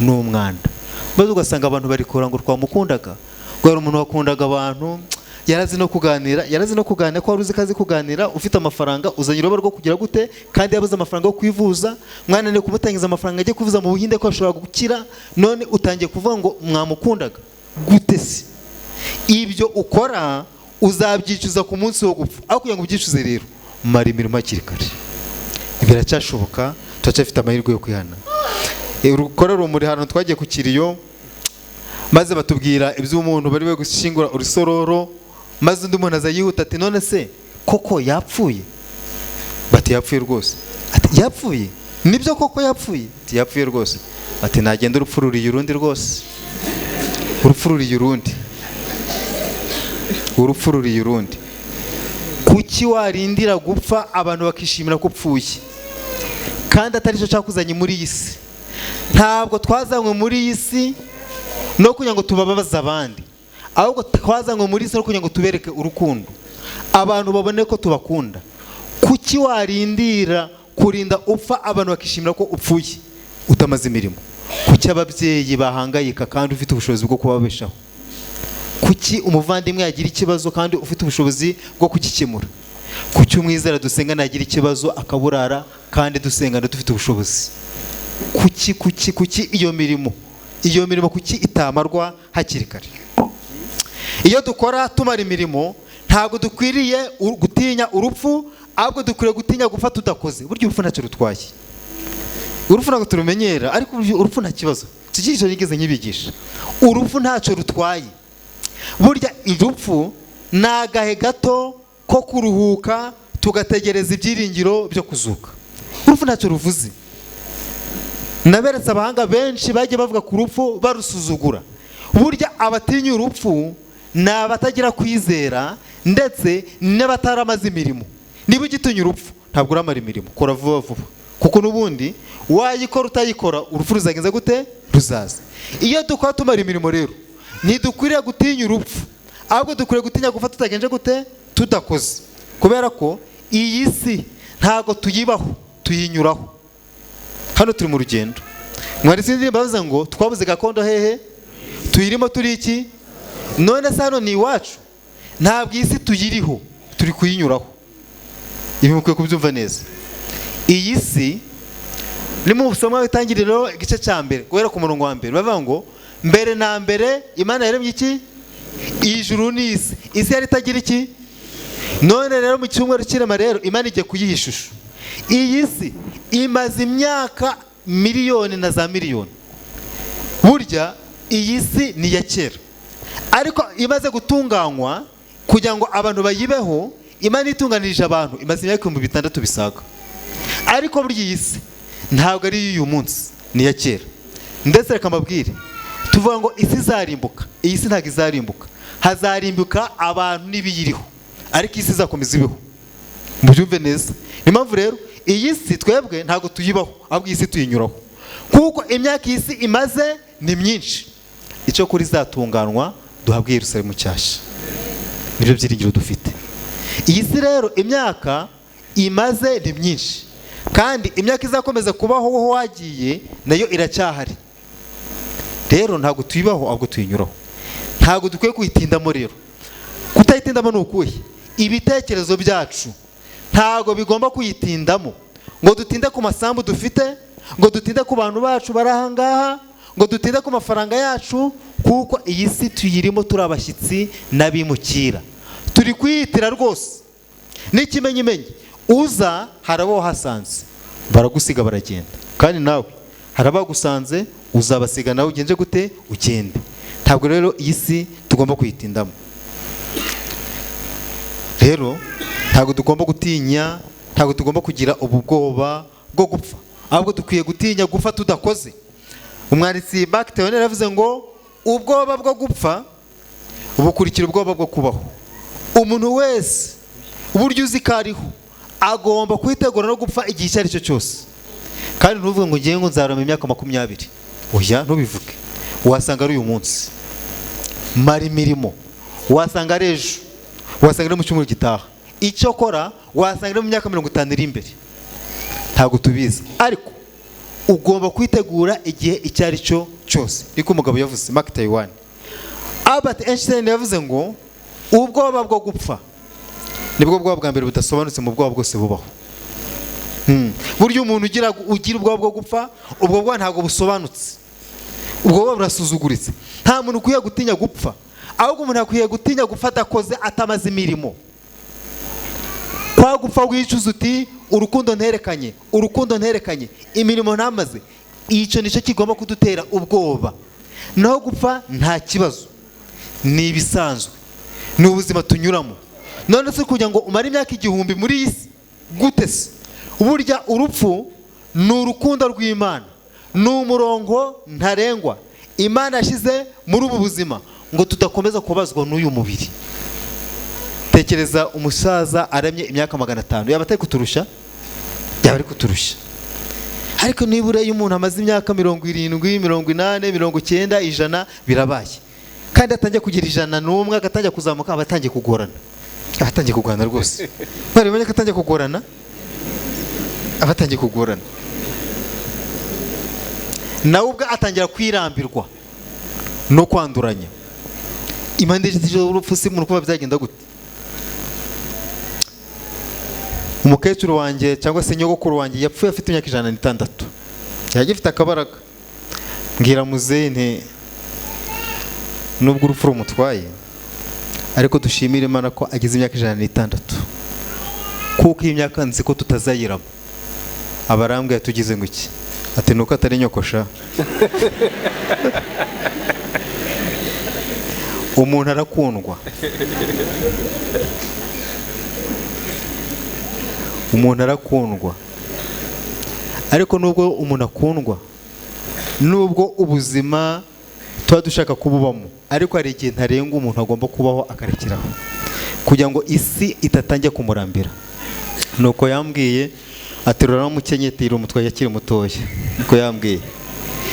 ni umwanda. Maze ugasanga abantu barikora ngo twamukundaga, ngo hari umuntu wakundaga abantu, Yarazi no kuganira, yarazi no kuganira. Ko wari uzi ko azi kuganira, ufite amafaranga, uzanye uruba rwo kugira gute? Kandi yabuze amafaranga yo kwivuza, mwananiwe kumutangiza amafaranga ajye kwivuza mu Buhinde ko ashobora gukira, none utangiye kuvuga ngo mwamukundaga gute? Se ibyo ukora uzabyicuza ku munsi wo gupfa. Aho kugira ngo ubyicuze rero, mara imirimo hakiri kare. Biracyashoboka, turacyafite amahirwe yo kwihana. Urukora rumuri, ahantu twagiye ku kiriyo, maze batubwira iby'umuntu bari we gushyingura urusororo, maze undi muntu aza yihuta ati: "None se koko yapfuye?" Bati: "Yapfuye rwose." Ati: "Yapfuye? Nibyo koko yapfuye?" Ati: "Yapfuye rwose." Ati: "Nagenda, urupfu ruriye urundi rwose, urupfu ruriye urundi, urupfu ruriye urundi." Kuki warindira gupfa abantu bakishimira ko upfuye, kandi atari cyo cyakuzanye muri iyi si? Ntabwo twazanywe muri iyi si no kugira ngo tubabaze abandi, ahubwo twazanywe muri iyi si no kugira ngo tubereke urukundo, abantu babone ko tubakunda. Kuki warindira kurinda upfa abantu bakishimira ko upfuye utamaze imirimo? Kuki ababyeyi bahangayika kandi ufite ubushobozi bwo kubabeshaho? Kuki umuvandimwe yagira ikibazo kandi ufite ubushobozi bwo kugikemura? Kuki umwizera dusengana yagira ikibazo akaburara kandi dusengana dufite ubushobozi? Kuki, kuki, kuki iyo mirimo kuki itamarwa hakiri kare? Iyo dukora tumara imirimo, ntabwo dukwiriye gutinya urupfu, ahubwo dukwiriye gutinya gupfa tudakoze. Burya urupfu ntacyo rutwaye, urupfu ntabwo turumenyera, ariko urupfu nta kibazo. Iki cyigisho nigeze nkibigisha. Urupfu ntacyo rutwaye. Burya urupfu ni agahe gato ko kuruhuka, tugategereza ibyiringiro byo kuzuka. Urupfu ntacyo ruvuze. Naberetse abahanga benshi bagiye bavuga ku rupfu barusuzugura. Burya abatinya urupfu ni abatagira kwizera ndetse n'abataramaze imirimo. Niba ugitinya urupfu, ntabwo uramara imirimo. Kora vuba vuba, kuko n'ubundi wayikora utayikora, urupfu ruzagenza gute? Ruzaza. Iyo dukora tumara imirimo rero, ntidukwiriye gutinya urupfu, ahubwo dukwiriye gutinya gupfa tutagenje gute? Tudakoze. Kubera ko iyi si ntabwo tuyibaho, tuyinyuraho. Hano turi mu rugendo. Mwanditsi w'indirimbo bavuze ngo twabuze gakondo hehe? Tuyirimo turi iki? None se hano ni iwacu? Ntabwo iyi si tuyiriho, turi kuyinyuraho. Ibi mukwiye kubyumva neza. Iyi si ni mu busoma w'Itangiriro igice cya 1 guhera ku murongo wa 1, bavuga ngo: "Mbere na mbere Imana yaremye iki? Ijuru n'isi. Isi yari itagira iki?" None rero mu cyumweru cy'irema rero, Imana igiye kuyiha ishusho. Iyi si imaze imyaka miliyoni na za miliyoni. Burya iyi si ni iya kera, ariko imaze gutunganywa kugira ngo abantu bayibeho, Imana itunganirije abantu, imaze imyaka 6000 bisaga. Ariko burya iyi si ntabwo ari iy'uyu munsi, ni iya kera. Ndetse reka mbabwire, tuvuga ngo isi izarimbuka. Iyi si ntabwo izarimbuka. Hazarimbuka abantu n'ibiyiriho, ariko isi izakomeza ibeho. Mubyumve neza. Niyo mpamvu rero iyi si twebwe ntabwo tuyibaho, ahubwo iyi si tuyinyuraho, kuko imyaka iyi si imaze ni myinshi. Icyo kuri izatunganywa, duhabwe Yerusalemu nshyashya. Nibyo byiringiro dufite. Iyi si rero imyaka imaze ni myinshi, kandi imyaka izakomeza kubaho wowe wagiye nayo iracyahari. Rero ntabwo tuyibaho, ahubwo tuyinyuraho. Ntabwo dukwiye kuyitindamo. Rero kutayitindamo ni ukuhe? Ibitekerezo byacu ntabwo bigomba kuyitindamo, ngo dutinde ku masambu dufite, ngo dutinde ku bantu bacu bari aha ngaha, ngo dutinde ku mafaranga yacu, kuko iyi si tuyirimo turi abashyitsi n'abimukira. Turi kuyitira rwose. N'ikimenyimenyi, uza hari abo wahasanze baragusiga baragenda, kandi nawe hari abagusanze uzabasiga, nawe ugenje gute? Ugende. Ntabwo rero iyi si tugomba kuyitindamo. Rero ntabwo tugomba gutinya, ntabwo tugomba kugira ubu bwoba bwo gupfa, ahubwo dukwiye gutinya gupfa tudakoze. Umwanditsi Mark Twain yaravuze ngo: "Ubwoba bwo gupfa bukurikira ubwoba bwo kubaho." Umuntu wese uburyo uzi ko ariho agomba kwitegura no gupfa igihe icyo ari cyo cyose. Kandi ntuvuge ngo ngiye ngo nzarama imyaka 20. Oya, ntubivuge. Wasanga ari uyu munsi. Mara imirimo. Wasanga ari ejo, wasanga ari mu cyumweru gitaha, icyo kora wasanga ari mu myaka 50 iri imbere. Ntabwo tubizi, ariko ugomba kwitegura igihe icyo ari cyo cyose. Niko umugabo yavuze, Mark Twain. Albert Einstein yavuze ngo: Ubwoba bwo gupfa nibwo bwoba bwa mbere budasobanutse mu bwoba bwose bubaho. Burya umuntu ugira ubwoba bwo gupfa, ubwo bwoba ntabwo busobanutse, ubwo bwoba burasuzuguritse. Nta muntu ukwiye gutinya gupfa, ahubwo umuntu akwiye gutinya gupfa adakoze, atamaze imirimo. Kwa gupfa wicuza uti urukundo nterekanye, urukundo nterekanye, imirimo ntamaze, icyo nicyo kigomba kudutera ubwoba. Naho gupfa nta kibazo, ni ibisanzwe, ni ubuzima tunyuramo. None se kugira ngo umare imyaka 1000 muri iyi si gute se? Burya urupfu ni urukundo rw'Imana, ni umurongo ntarengwa Imana yashyize muri ubu buzima ngo tudakomeza kubazwa n'uyu mubiri. Tekereza umusaza aramye imyaka 500, yaba atari kuturusha? Yaba ari kuturusha. Ariko nibura iyo umuntu amaze imyaka 70, 80, 90, 100 birabaye, kandi atangiye kugira 101 agatangira kuzamuka, aba atangiye kugorana, aba atangiye kugorana rwose. Mwari ko atangiye kugorana, aba atangiye kugorana, nawe ubwo atangira kwirambirwa no kwanduranya. Impande z'urupfu si umuntu kuba byagenda gute? Umukecuru wanjye cyangwa se nyogokuru wanjye yapfuye afite imyaka 106, yagifite akabaraga. Mbwira muzehe nti nubwo urupfu rumutwaye, ariko dushimire Imana ko ageze imyaka 106, kuko iyi myaka nzi ko tutazayiramo. Abarambwiye tugize ngo iki? Ati nuko atari nyokosha. Umuntu arakundwa, umuntu arakundwa, ariko nubwo umuntu akundwa, nubwo ubuzima tuba dushaka kububamo, ariko hari igihe ntarengwa umuntu agomba kubaho akarekeraho kugira ngo isi itatangiye kumurambira. Nuko yambwiye ati rora mukenyetiro umutwe yakiri mutoya, niko yambwiye.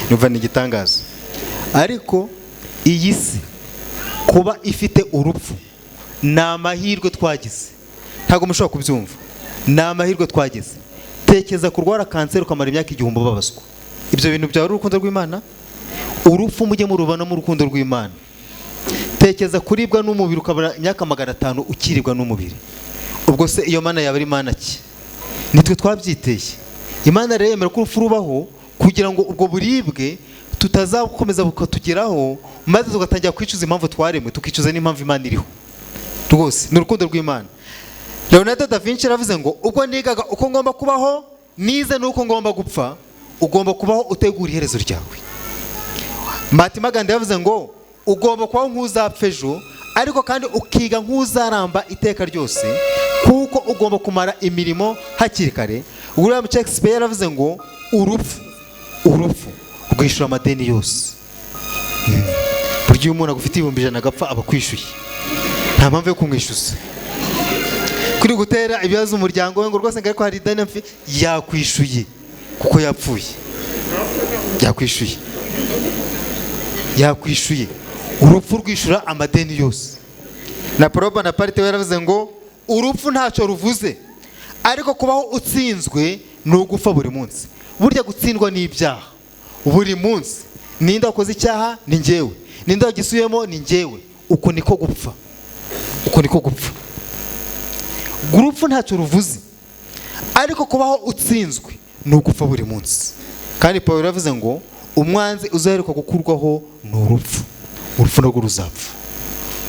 Numva ni igitangaza. Ariko iyi si kuba ifite urupfu ni amahirwe twagize, ntabwo mushobora kubyumva, ni amahirwe twagize. Tekereza kurwara kanseri ukamara imyaka 1000 ubabazwa, ibyo bintu byaba ari urukundo rw'Imana? Urupfu mujye murubana mu rukundo rw'Imana. Tekereza kuribwa n'umubiri ukamara imyaka 500 ukiribwa n'umubiri, ubwo se iyo Mana yaba ari Mana ki? Nitwe twabyiteye. Imana rero yemera ko urupfu rubaho kugira ngo ubwo buribwe tutazakomeza bukatugeraho, maze tugatangira kwicuza impamvu twaremwe, tukicuza n'impamvu Imana iriho. Rwose ni urukundo rw'Imana. Leonardo da Vinci yaravuze ngo ubwo nigaga uko ngomba kubaho, nize n'uko ngomba gupfa. Ugomba kubaho utegura iherezo ryawe. Mahatma Gandhi yavuze ngo ugomba kubaho nk'uzapfa ejo, ariko kandi ukiga nk'uzaramba iteka ryose, kuko ugomba kumara imirimo hakiri kare. William Shakespeare yaravuze ngo urupfu rwishyura amadeni yose. Burya iyo umuntu agufite 100,000 agapfa aba akwishyuye, nta mpamvu yo kumwishyuza. Kuri gutera ibibazo umuryango we ngo rwose ngo hari ideni mfi, yakwishyuye kuko yapfuye, yakwishyuye, yakwishyuye. Urupfu rwishyura amadeni yose. Na Napoleon Bonaparte yaravuze ngo urupfu ntacyo ruvuze, ariko kubaho utsinzwe ni ugufa buri munsi. Burya gutsindwa ni ibyaha buri munsi. Ninde wakoze icyaha? Ni njyewe. Ninde wagisuyemo? Ni njyewe. Uko niko gupfa, uko niko gupfa. Urupfu ntacyo ruvuze, ariko kubaho utsinzwe ni ugufa buri munsi. Kandi Paul yaravuze ngo umwanzi uzaheruka gukurwaho ni urupfu, urupfu narwo ruzapfa,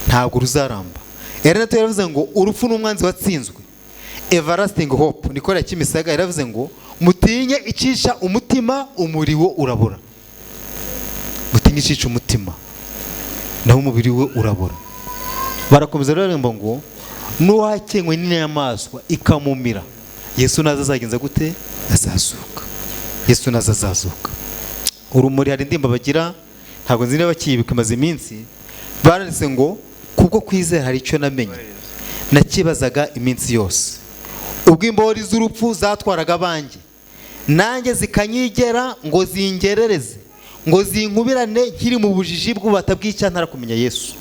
ntabwo ruzaramba. Elena yaravuze ngo urupfu ni umwanzi watsinzwe. Everlasting Hope Nicola Kimisaga yaravuze ngo mutinye icisha umutima, umuriwo urabora. Mutinye icisha umutima, naho umubiri we urabora. Barakomeza baririmba ngo n'uwakenywe n'inyamaswa ikamumira, Yesu naza azagenza gute? Azazuka. Yesu naza azazuka. Urumuri hari indirimbo bagira, ntabwo nzi niba bakiyibuka, imaze iminsi, baranditse ngo kubwo kwizera hari icyo namenye, nakibazaga iminsi yose, ubwo imbori z'urupfu zatwaraga abanjye, nanjye zikanyigera ngo zingerereze, ngo zinkubirane nkiri mu bujiji bw'ububata bw'icyaha ntarakumenya Yesu.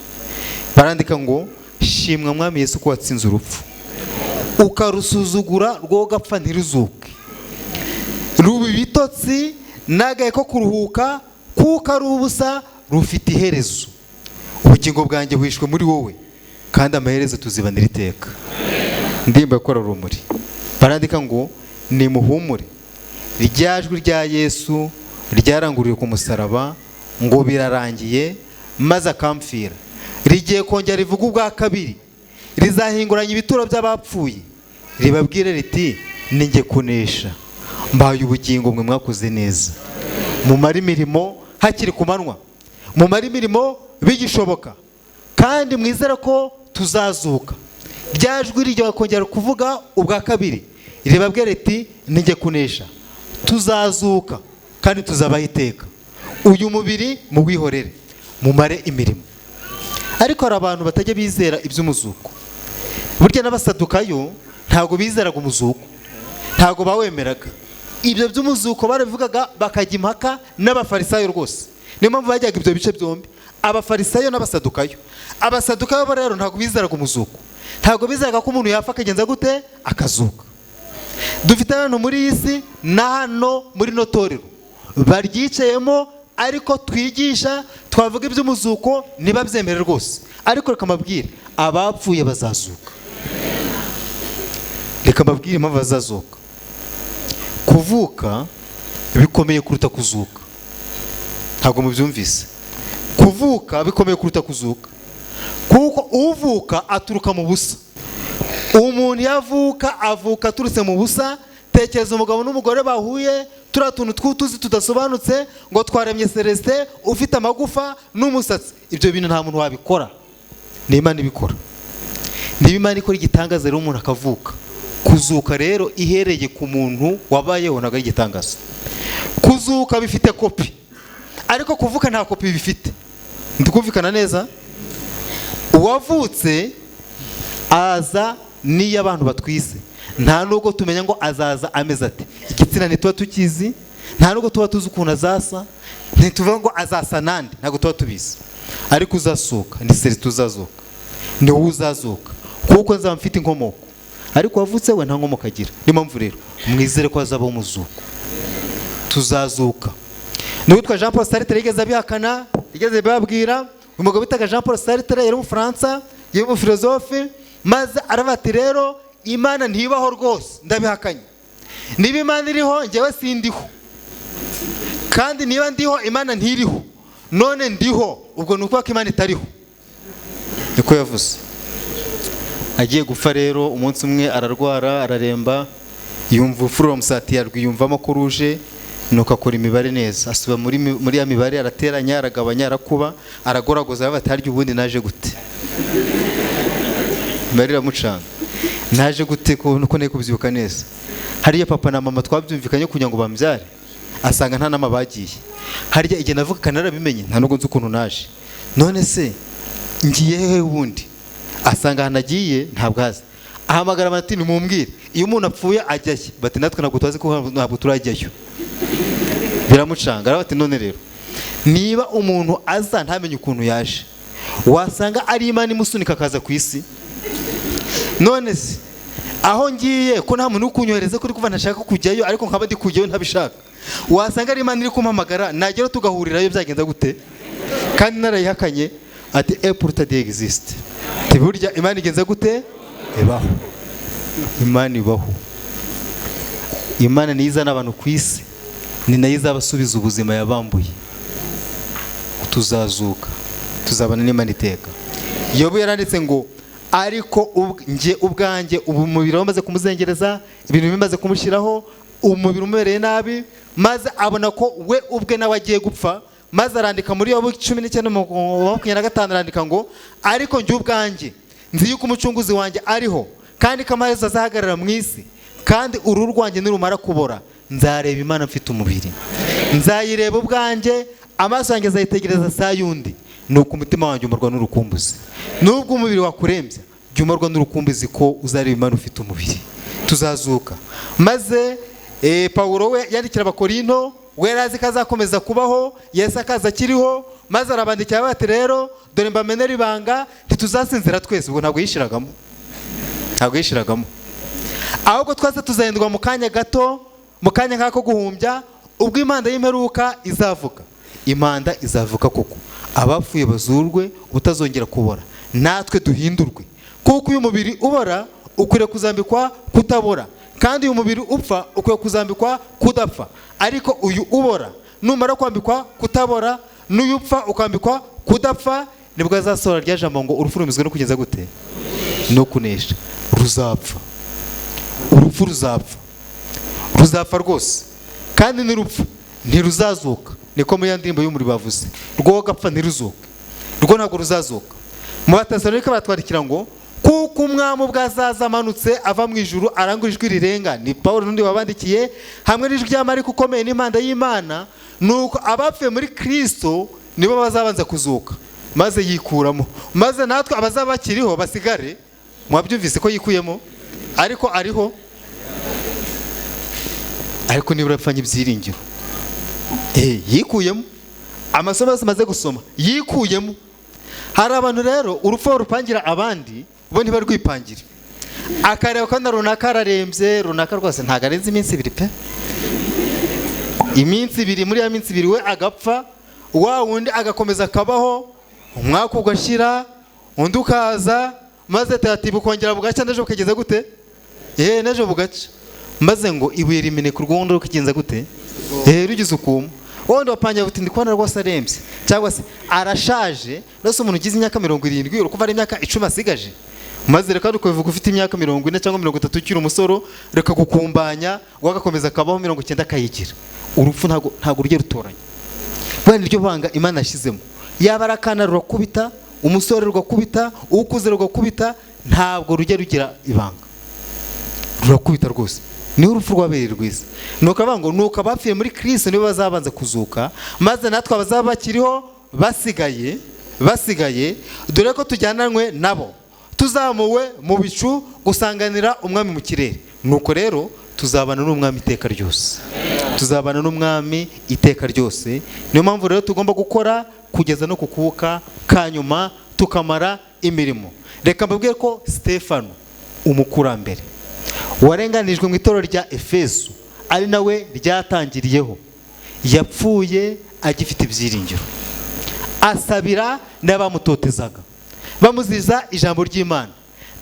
Barandika ngo shimwa Mwami Yesu ko watsinze urupfu, ukarusuzugura rwogapfa ntiruzuke, ruba ibitotsi nagaye ko kuruhuka, kuko ari ubusa rufite iherezo. Ubugingo bwanjye buhishwe muri wowe. Kandi amaherezo tuzibanira iteka. Indirimbo yakora urumuri barandika ngo nimuhumure, rya jwi rya Yesu ryaranguriye ku musaraba ngo birarangiye, maze akamfira, rigiye kongera rivuga ubwa kabiri, rizahinguranya ibituro by'abapfuye, ribabwire riti ninjye kunesha, mbaye ubugingo mwe mwakoze neza. Mumare imirimo hakiri ku manywa, mumare imirimo bigishoboka, kandi mwizere ko tuzazuka. Rya jwi rigiye kongera kuvuga ubwa kabiri, ribabwire riti ninjye kunesha, tuzazuka kandi tuzabaho iteka. Uyu mubiri muwihorere, mumare imirimo. Ariko hari abantu batajya bizera iby'umuzuko. Burya n'abasadukayo ntabwo bizeraga umuzuko, ntabwo bawemeraga. Ibyo by'umuzuko barabivugaga bakajya impaka n'abafarisayo rwose. Niyo mpamvu bajyaga ibyo bice byombi, abafarisayo n'abasadukayo. Abasadukayo bo rero ntabwo bizeraga umuzuko, ntabwo bizeraga ko umuntu yapfa akagenza gute akazuka. Dufite abantu muri iyi si na hano muri no torero baryicayemo, ariko twigisha twavuga iby'umuzuko ntibabyemere rwose. Ariko reka mbabwire, abapfuye bazazuka. Reka mbabwire impamvu bazazuka. Kuvuka bikomeye kuruta kuzuka. Ntabwo mubyumvise. Kuvuka bikomeye kuruta kuzuka, kuko uvuka aturuka mu busa. Umuntu yavuka avuka aturutse mu busa. Tekereza umugabo n'umugore bahuye, turiya tuntu tw'utuzi tudasobanutse ngo twaremye Celestin ufite amagufa n'umusatsi. Ibyo bintu nta muntu wabikora, ni Imana ibikora. Niba Imana ikora igitangaza rero umuntu akavuka, kuzuka rero ihereye ku muntu wabayeho ntabwo ari igitangaza. Kuzuka bifite kopi, ariko kuvuka nta kopi bifite. Ndikumvikana neza? Uwavutse aza n'iyo abantu batwise, nta nubwo tumenya ngo azaza ameze ate. Igitsina ntituba tukizi, nta nubwo tuba tuzi ukuntu azasa, ntituvuga ngo azasa nande, ntabwo tuba tubizi. Ariko uzasuka ni Celestin uzazuka, ni wowe uzazuka, kuko nzaba mfite inkomoko. Ariko wavutse we nta nkomoko agira. Niyo mpamvu rero mwizere ko hazabaho umuzuko, tuzazuka. N'uwitwa Jean Paul Sartre yigeze abihakana, yigeze abibabwira. Umugabo witaga Jean Paul Sartre yari umufaransa, yari umufilozofe, maze aravuga ati rero Imana ntibaho rwose, ndabihakanye. Niba Imana iriho njyewe sindiho, kandi niba ndiho Imana ntiriho, none ndiho, ubwo ni ukuvuga ko Imana itariho. Niko yavuze. Agiye gupfa rero umunsi umwe ararwara, araremba, yumva urupfu ruramusatira, rwiyumvamo ko ruje, nuko akora imibare neza, asuba muri ya mibare, arateranya, aragabanya, arakuba, aragoragoza, aravuga ati harya ubundi naje gute? Imibare iramucanga. Naje gute ko nari kubyibuka neza? Hariya papa na mama twabyumvikanye kugira ngo bambyare, asanga nta nama bagiye. Harya igihe navuga narabimenye, nta nubwo nzi ukuntu naje. None se ngiye hehe ubundi? Asanga ahantu agiye ntabwo azi. Ahamagara bati nimumbwire, iyo umuntu apfuye ajyayo? Bati natwe ntabwo tuzi ko ntabwo turajyayo. Biramucanga. Aravuga ati none rero niba umuntu aza ntamenye ukuntu yaje, wasanga ari Imana imusunika akaza ku isi. None se aho ngiye ko nta muntu uri kunyohereza, kuri kuva ntashaka kujyayo, ariko nkaba ndi kujyayo ntabishaka, wasanga ari Imana iri kumpamagara, nagera tugahurirayo, byagenza gute? Kandi narayihakanye. Ati e pourtant Dieu existe. Burya Imana igenza gute? Ibaho. Imana ibaho. Imana niyo izana abantu ku isi, ni nayo izabasubiza ubuzima yabambuye. Tuzazuka, tuzabana n'Imana iteka. Yobu yaranditse ngo ariko njye ubwanjye ubu umubiri wamaze kumuzengereza, ibintu bimaze kumushyiraho, umubiri umubereye nabi, maze abona ko we ubwe nawe agiye gupfa. Maze arandika muri Yobu 19:25, arandika ngo ariko njye ubwanjye nzi yuko umucunguzi wanjye ariho, kandi ko amaherezo azahagarara mu isi, kandi uruhu rwanjye nirumara kubora nzareba Imana mfite umubiri, nzayireba ubwanjye, amaso yanjye azayitegereza saa yundi. Nuko umutima wanjye umarwa n'urukumbuzi. Nubwo umubiri wakurembya, jya umarwa n'urukumbuzi ko uzareba Imana ufite umubiri. Tuzazuka. Maze Pawulo we yandikira Abakorinto, we yari azi ko azakomeza kubaho, Yesu akaza akiriho, maze arabandikira bati rero dore mbamenera ibanga, ntituzasinzira twese. Ubwo ntabwo yishiragamo, ntabwo yishiragamo, ahubwo twese tuzahindurwa mu kanya gato, mu kanya nk'ako guhumbya, ubwo impanda y'imperuka izavuga. Impanda izavuga koko, abapfuye bazurwe utazongera kubora, Natwe duhindurwe. Kuko uyu mubiri ubora ukwiriye kuzambikwa kutabora, kandi uyu mubiri upfa ukwiye kuzambikwa kudapfa. Ariko uyu ubora numara kwambikwa kutabora, n'uyu upfa ukambikwa kudapfa, nibwo azasohora rya jambo ngo urupfu rumizwe no kugeza gute? No kunesha. Ruzapfa. Urupfu ruzapfa. Ruzapfa rwose. Kandi n'urupfu ntiruzazuka. Niko muri ya ndirimbo y'umuri bavuze. Rwo gapfa ntiruzuka. Rwo ntabwo ruzazuka. Mu Batesalonike baratwandikira ngo kuko umwami ubwo azaza amanutse ava mu ijuru arangura ijwi rirenga, ni Paulo n'undi wabandikiye, hamwe n'ijwi rya marayika ukomeye n'impanda y'Imana, nuko abapfuye muri Kristo nibo bazabanza kuzuka. Maze yikuramo, maze natwe abazaba bakiriho basigare. Mwabyumvise ko yikuyemo, ariko ariho, ariko nibura apfanye ibyiringiro. Yikuyemo amasomo yose maze gusoma, yikuyemo. Hari abantu rero urupfu rupangira abandi, bo ntibarwipangire. Akareba ko na runaka ararembye, runaka rwose ntago arenze iminsi ibiri pe. Iminsi ibiri, muri ya minsi ibiri we agapfa, wa wundi agakomeza akabaho, umwaka ugashira, undi ukaza, maze tatibu ukongera bugacya, n'ejo bukageza gute? N'ejo bugacya. Maze ngo ibuye rimeneka urwondo rukagenza gute? Rugize ukuma. Wowe wapangira uti ndi kubona rwose arembye, cyangwa se arashaje, nose umuntu ugize imyaka 70 urukuva ari imyaka 10 asigaje. Maze reka ukavuga ufite imyaka 40 cyangwa 30 ukiri umusoro, reka gukumbanya wagakomeza akabaho 90 akayigira. Urupfu ntago rujye rutoranya. Bwana niryo banga Imana yashizemo. Yaba arakana rurakubita, umusore rugakubita, ukuze rugakubita, ntabwo rujye rugira ibanga. Rurakubita rwose. Ni urupfu rwabereye rwiza. Nuko abango nuko abapfuye muri Kristo nibo bazabanza kuzuka, maze natwe abazaba bakiriho basigaye, dore ko tujyananywe nabo, tuzamuwe mu bicu gusanganira umwami mu kirere. Nuko rero tuzabana n'umwami iteka ryose. Tuzabana n'umwami iteka ryose. Niyo mpamvu rero tugomba gukora kugeza no kukuka kanyuma, tukamara imirimo. Reka mbabwire ko Stefano umukurambere warenganijwe mu itorero rya Efeso, ari nawe ryatangiriyeho, yapfuye agifite ibyiringiro, asabira n'abamutotezaga bamuziza ijambo ry'Imana.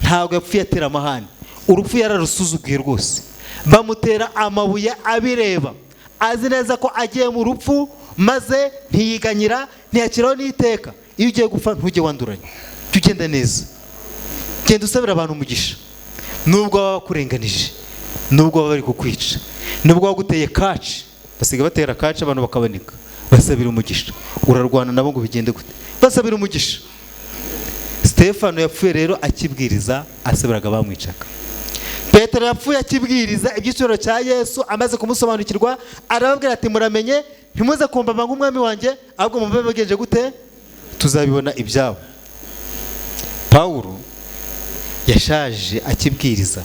Ntabwo yapfuye atera amahane, urupfu yararusuzuguye rwose, bamutera amabuye abireba, azi neza ko agiye mu rupfu, maze ntiyiganyira, ntiyakiraho n'iteka. Iyo ugiye gupfa ntujye wanduranya, jya ugenda neza, genda usabira abantu umugisha, nubwo baba bakurenganije, nubwo baba bari kukwica, nubwo baguteye kaci, basiga batera kaci abantu bakaboneka, basabira umugisha. Urarwana nabo ngo bigende gute? Basabira umugisha. Stefano yapfuye rero akibwiriza, asabiraga bamwicaga. Petero yapfuye akibwiriza iby'iciro cya Yesu, amaze kumusobanukirwa arababwira ati muramenye ntimuze kumbamba nk'umwami wanjye, ahubwo mumbe bagenje gute? Tuzabibona ibyabo. Paulo yashaje akibwiriza,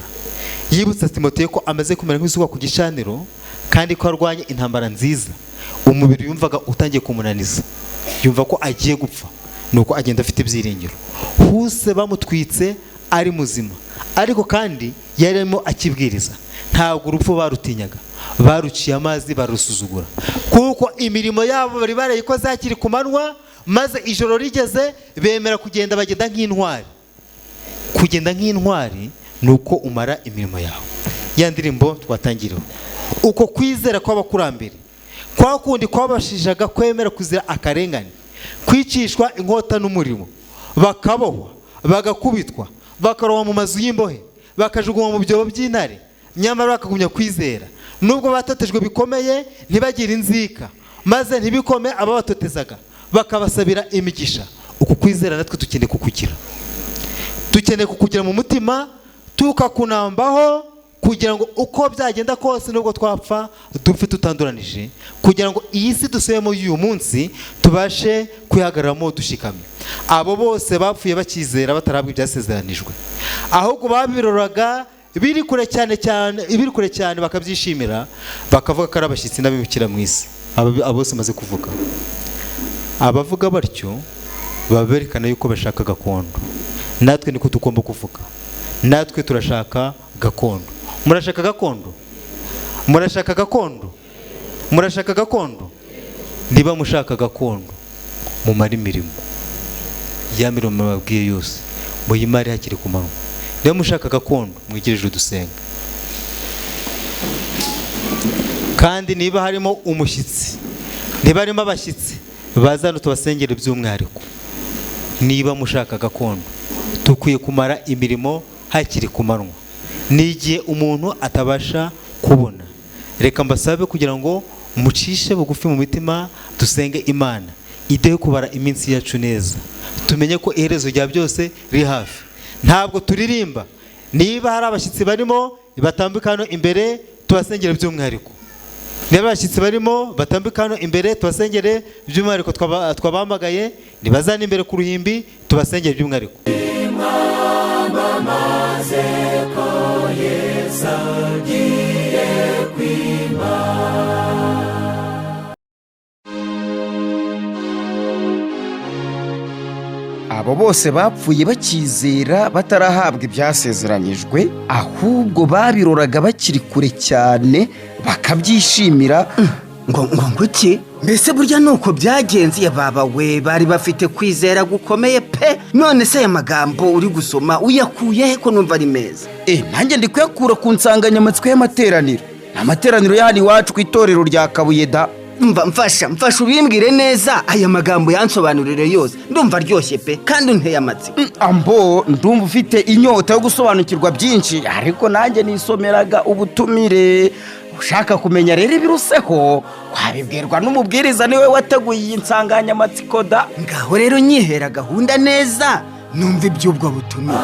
yibutsa Timoteyo ko amaze kumera nk'isuka ku gicaniro, kandi ko arwanye intambara nziza. Umubiri yumvaga utangiye kumunaniza, yumva ko agiye gupfa, nuko agenda afite ibyiringiro. Huse bamutwitse ari muzima, ariko kandi yarimo akibwiriza. Ntabwo urupfu barutinyaga, baruciye amazi barusuzugura, kuko imirimo yabo bari barayikoze hakiri ku manywa, maze ijoro rigeze bemera kugenda, bagenda nk'intwari. Kugenda nk'intwari nuko umara imirimo yawe. Ya ndirimbo twatangiriwe, uko kwizera kw'abakurambere kwa kundi kwabashishaga kwemera kuzira akarengane, kwicishwa inkota n'umurimo, bakabohwa, bagakubitwa, bakarohwa mu mazu y'imbohe, bakajugunywa mu byobo by'intare, nyamara bakagumya kwizera. Nubwo batotejwe bikomeye ntibagire inzika, maze ntibikome ababatotezaga, bakabasabira imigisha. Uku kwizera natwe dukeneye kukugira, dukeneye kukugira mu mutima, tukakunambaho, kugira ngo uko byagenda kose nubwo twapfa dupfe tutanduranije, kugira ngo iyi si dusubiyemo y'uyu munsi tubashe kwihagararamo dushikamye. Abo bose bapfuye bakizera batarabwa ibyasezeranijwe, ahubwo babiroraga biri kure cyane cyane, ibiri kure cyane bakabyishimira, bakavuga ko ari abashyitsi n'abimukira mu isi. Abo bose maze kuvuga, abavuga batyo baberekana yuko bashaka gakondo. Natwe niko tugomba kuvuga, natwe turashaka gakondo. Murashaka gakondo? Murashaka gakondo? Murashaka gakondo? Niba mushaka gakondo, mumara imirimo. Ya mirimo babwiye yose muyimare hakiri ku manywa. Niba mushaka gakondo mwigereje dusenga. Kandi niba harimo umushyitsi, niba harimo abashyitsi bazana tubasengere by'umwihariko. Niba mushaka gakondo dukwiye kumara imirimo hakiri ku manywa, ni igihe umuntu atabasha kubona. Reka mbasabe kugira ngo mucishe bugufi mu mitima, dusenge Imana iduhe kubara iminsi yacu neza, tumenye ko iherezo rya byose riri hafi. Ntabwo turirimba, niba hari abashyitsi barimo batambika hano imbere tubasengere by'umwihariko. Niba abashyitsi barimo batambika hano imbere tubasengere by'umwihariko, twabahamagaye nibazane imbere ku ruhimbi tubasengere by'umwihariko. Abo bose bapfuye bakizera batarahabwa ibyasezeranyijwe, ahubwo babiroraga bakiri kure cyane bakabyishimira. Ngo ngo nguki mbese burya nuko byagenze? Ya baba we, bari bafite kwizera gukomeye pe. None se aya magambo uri gusoma uyakuye he ko numva ari meza? Nanjye ndi kuyakura ku nsanganyamatsiko y'amateraniro, ni amateraniro ya hano iwacu ku itorero rya Kabuye da. Mva mfasha mfasha ubimbwire neza, aya magambo yansobanurire yose, ndumva aryoshye pe kandi unteye amatsiko. Ambo ndumva ufite inyota yo gusobanukirwa byinshi, ariko nanjye nisomeraga ubutumire. Ushaka kumenya rero ibiruseho wabibwirwa n'umubwiriza, niwe wateguye iyi nsanganyamatsiko da. Ngaho rero nyihera gahunda neza numva iby'ubwo butumire.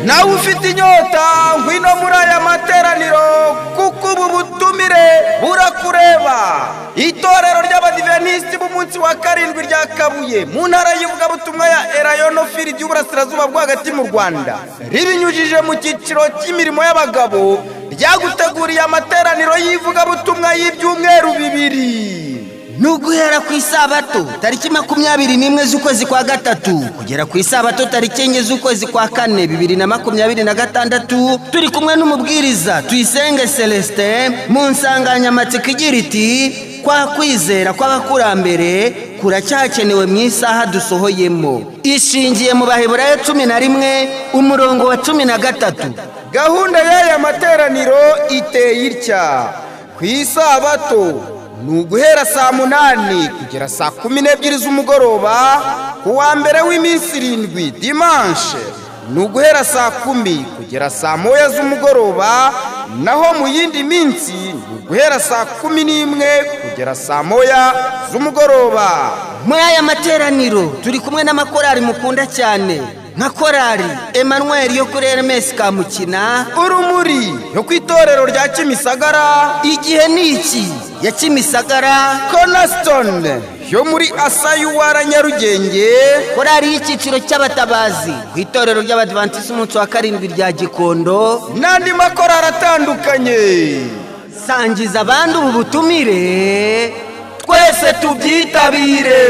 Nawe ufite inyota ngwino muri aya materaniro, kuko ubu butumire burakureba. Itorero ry'Abadiventisiti b'umunsi wa karindwi rya Kabuye mu ntara y'ivugabutumwa ya Elayono Field y'Uburasirazuba bwo hagati mu Rwanda, ribinyujije mu cyiciro cy'imirimo y'abagabo, ryaguteguriye amateraniro y'ivugabutumwa y'ibyumweru bibiri. Ni uguhera ku isabato tariki 21 z'ukwezi kwa gatatu kugera ku isabato tariki 4 z'ukwezi kwa 4 2026, turi kumwe n'umubwiriza Tuyisenge Celestin mu nsanganyamatsiko igira iti kwa kwizera kw'abakurambere kuracyakenewe mu isaha dusohoyemo, ishingiye mu Baheburayo 11 umurongo wa 13. Gahunda y'aya materaniro iteye itya: ku isabato ni uguhera saa 8 kugera saa 12 z'umugoroba. Ku wa mbere w'iminsi 7 dimanche ni uguhera saa 10 kugera saa 1 z'umugoroba, naho mu yindi minsi ni uguhera saa 11 kugera saa 1 z'umugoroba. Muri aya materaniro turi kumwe n'amakorali mukunda cyane nka korali Emmanuel yo kuri RMS Kamukina, Urumuri yo ku itorero rya Kimisagara, Igihe ni iki ya Kimisagara, Cornerstone yo muri Asayuwara Nyarugenge, korali y'icyiciro cy'abatabazi ku itorero ry'Abadventisi umunsi wa karindwi rya Gikondo, n'andi makorali atandukanye. Sangiza abandi ubu butumire, twese tubyitabire.